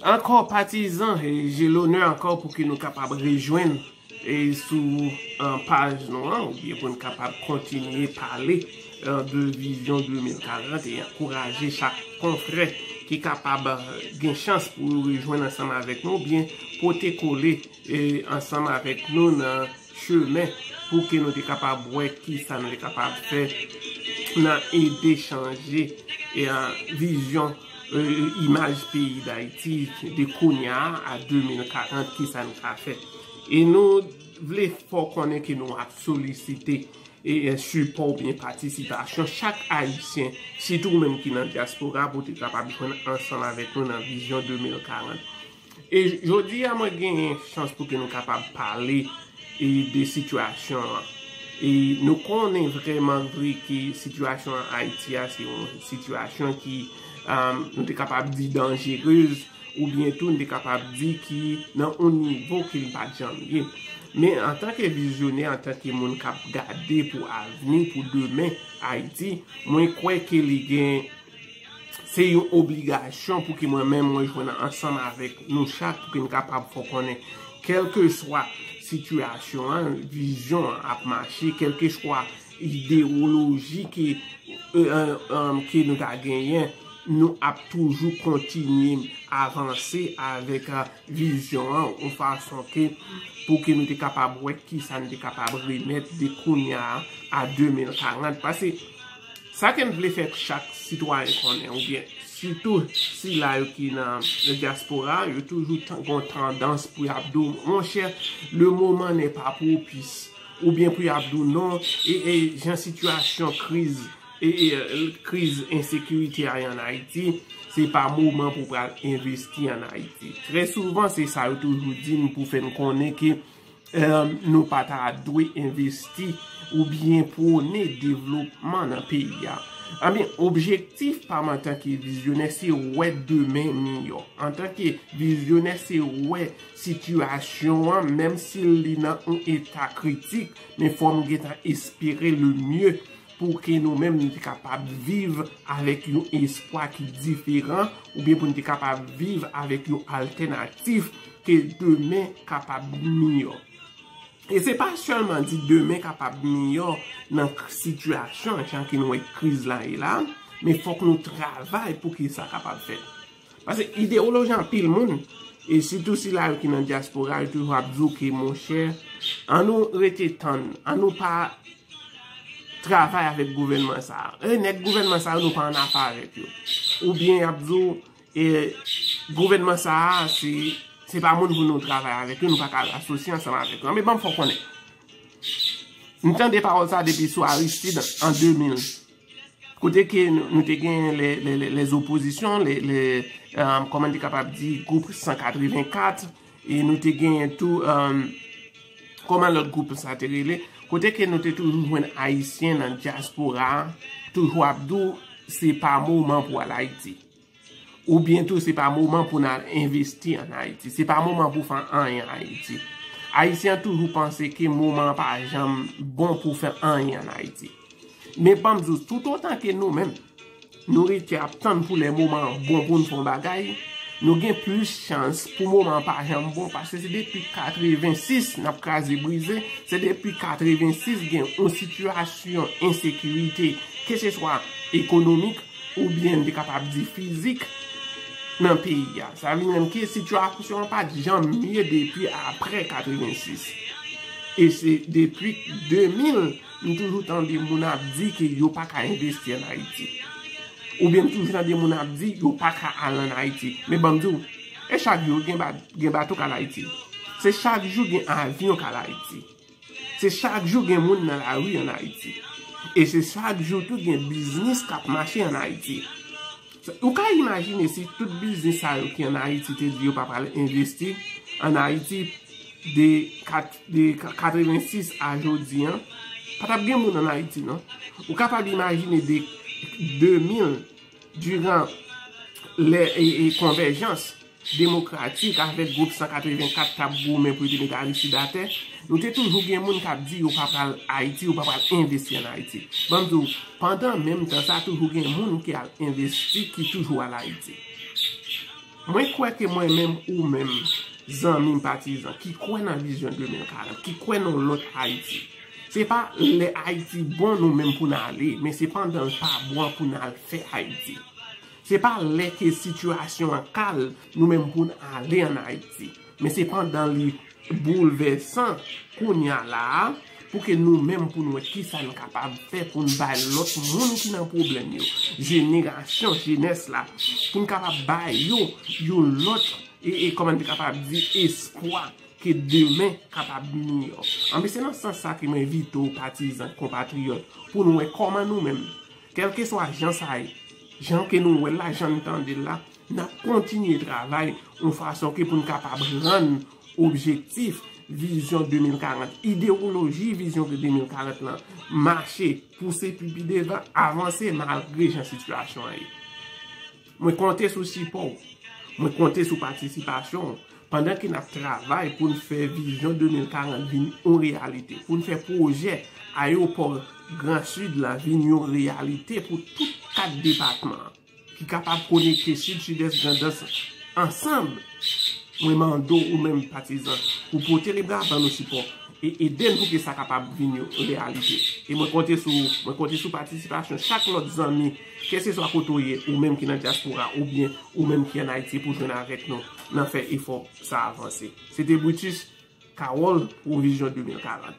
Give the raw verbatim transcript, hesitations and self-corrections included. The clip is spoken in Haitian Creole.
Ankò patizan, e, j'ai l'honneur ankò pou ke nou kapab rejwenn e sou, e, paj nou an, oubyen pou n kapab kontinye pale, e, de vizyon de mil karant e ankouraje chak konfrè ki kapab, e, gen chans pou yo rejwenn ansanm avèk nou, oubyen pote kole, e, ansanm avèk nou nan chemen pou ke nou te kapab wè kisa nou te kapab fè nan ede chanje, e, vizyon, e, imaj peyi Dayiti de kounye a a de mil karant, kisa nou ka fè. E nou vle fè w konnen ke nou ap solisite e, e, sipò oubyen patisipasyon chak Ayisyen, sitou ou menm ki nan dyaspora, pou te kapab jwenn ansanm avèk nou nan vizyon de mil karant. E jodi a, mwen genyen chans pou ke nou kapab pale e de sitiyasyon an. E nou konnen vrèman vre ke sitiyasyon an Ayiti a, se yon sitiyasyon ki, um, nou te kapab di danjerez, oubyen tou nou te kapab di ki nan yon nivo ke li pa t janm ye. Men antanke vizyonè, antanke moun k ap gade pou avni, pou demen Ayiti, mwen kwè ke li gen, se yon obligasyon pou ke mwen menm mwen jwenn ansanm avèk nou chak pou ke n kapab fè konnen, kèlkeswa sitiyasyon an, vizyon an ap mache, kèlkeswa idewoloji ke, e, e, e, ke nou ta genyen, nou ap toujou kontinye avanse avèk, e, vizyon an, yon fason ke pou ke nou te kapab wè kisa nou te kapab remèt de kounye a a de mil karant. Paske sa ke m vle fè chak sitwayen konnen, oubyen sitou sila yo ki nan, nan dyaspora, yo toujou tan-, gon tandans pou y ap di w, monchè, le moment n'est pas propice. Oubyen pou y ap di w non, e, e jan sitiyasyon kriz, e, e, kriz ensekirite a ye ann Ayiti, se pa moman pou pral envesti ann Ayiti. Trè souvan, se sa yo toujou di n pou fè n konnen ke, e, nou pa ta dwe envesti oubyen pwone devlopman nan peyi a. Ebyen, objektif pa m antanke vizyonè, se wè demen miyò. Antanke vizyonè, se wè sitiyasyon an, menm si li nan yon eta kritik, men fò m gentan espere le mieux pou ke nou menm nou te kapab viv avèk yon espwa ki diferan, oubyen pou nou te kapab viv avèk yon altènatif ke demen kapab miyò. E se pa sèlman di demen kapab miyò nan k-, sitiyasyon jan ke nou wè kriz la ye la, men fòk nou travay pou ke sa kapab fèt. Paske idewoloji anpil moun, e sitou sila yo ki nan dyaspora, yo toujou ap di w ke, monchè, ann nou rete tann, ann nou pa travay avèk gouvènman sa a. E nèg gouvènman sa yo, nou pa annafè avèk yo. Oubyen y ap di w, e, gouvènman sa a, se, se pa moun pou nou travay avèk yo, nou pa ka asosye ansanm avèk yo. Men ban m fè w konnen. M tande pawòl sa depi sou Aristide an de mil. Kote ke nou, nou te gen lè, lè, lè, lèzopozisyon, lè, lè, e, kòman n te kapab di, gwoup san katrevenkat, e nou te gen tou, e, kòman lòt gwoup sa te rele, kote ke nou te toujou jwenn Ayisyen nan dyaspora a, toujou ap di w, se pa moman pou al Ayiti. Oubyen tou, se pa moman pou n al envesti ann Ayiti. Se pa moman pou fè anyen ann Ayiti. Ayisyen an toujou panse ke moman an pa janm bon pou fè anyen ann Ayiti. Men ban m di w, toutotan ke nou menm, nou rete ap tann pou lè moman an bon pou n fè yon bagay, nou gen plis chans pou moman an pa janm bon, paske se depi katrevensis n ap kraze brize, se depi katrevensis gen yon sitiyasyon ensekirite, keseswa ekonomik, oubyen n te kapab di fizik nan peyi a. Sa vin rann ke sitiyasyon an pa t janm mye depi apre katrevensis. E se depi de mil, m toujou tande moun ap di ke yo pa ka envesti ann Ayiti. Oubyen m toujou tande moun ap di yo pa ka al ann Ayiti. Men ban m di w, e chak jou gen ba-, gen bato k al Ayiti. Se chak jou gen avyon k al Ayiti. Se chak jou gen moun nan lari ann Ayiti. E se chak jou tou gen biznis k ap mache ann Ayiti. Ou ka imajine si tout biznis sa yo ki ann Ayiti te di yo pa pral envesti ann Ayiti de kat-, de ka-, katrevensis a jodi a, pa t ap gen moun ann Ayiti, non. Ou kapab imajine de de mil, diran lè, e, e, konvèjans demokratik avèk gwoup san katrevenkat t ap goumen pou yo te met Aristide atè, nou te toujou gen moun k ap di yo pa pral Ayiti, yo pa pral envesti ann Ayiti. Ban m di w, pandan menm tan sa, toujou gen moun ki al envesti, ki toujou al Ayiti. Mwen kwè ke mwen menm, ou menm, zanmi m, patizan, ki kwè nan vizyon de mil karant, ki kwè nan lòt Ayiti, se pa lè Ayiti bon nou menm pou n ale, men se pandan l pa bon an pou n al fè Ayiti. Se pa lè ke sitiyasyon an kal nou menm pou n ale ann Ayiti, men se pandan li boulvèsan kounye a la a, pou ke nou menm pou n wè kisa n kapab fè pou n bay lòt moun ki nan pwoblèm yo, jenerasyon, jenès la, pou n kapab bay yo yon lòt, e, e kòman n te kapab di, espwa ke demen kapab miyò. Anben, se nan sans sa ke mwen envite w, patizan, konpatriyòt, pou n wè kòman nou menm, kèlkeswa jan sa ye, jan ke nou wè l la, jan n tande l la, n ap kontinye travay yon fason ke pou n kapab rann objektif vizyon de mil karant, idewoloji vizyon de mil karant lan mache, pouse pi pi devan, avanse malgre jan sitiyasyon an ye. Mwen konte sou sipò w. Mwen konte sou patisipasyon w. Pandan ke n ap travay pou n fè vizyon de mil karant vin yon reyalite, pou n fè pwojè ayewopò Gran Sid la vin yon reyalite pou tout kat depatman an, ki kapab konekte Sid, Sidès, Grandans ansanm, mwen mande w, ou menm patizan, pou pote lebra ban nou sipò e ede n pou ke sa kapab vin yon reyalite. E mwen konte sou, mwen konte sou patisipasyon chak lòt zanmi, kèlkeswa kote w ye, ou menm ki nan dyaspora oubyen ou menm ki ann Ayiti, pou jwenn avèk nou nan fè efò sa avanse. Se te Brutus Carole pou Vizyon de mil karant.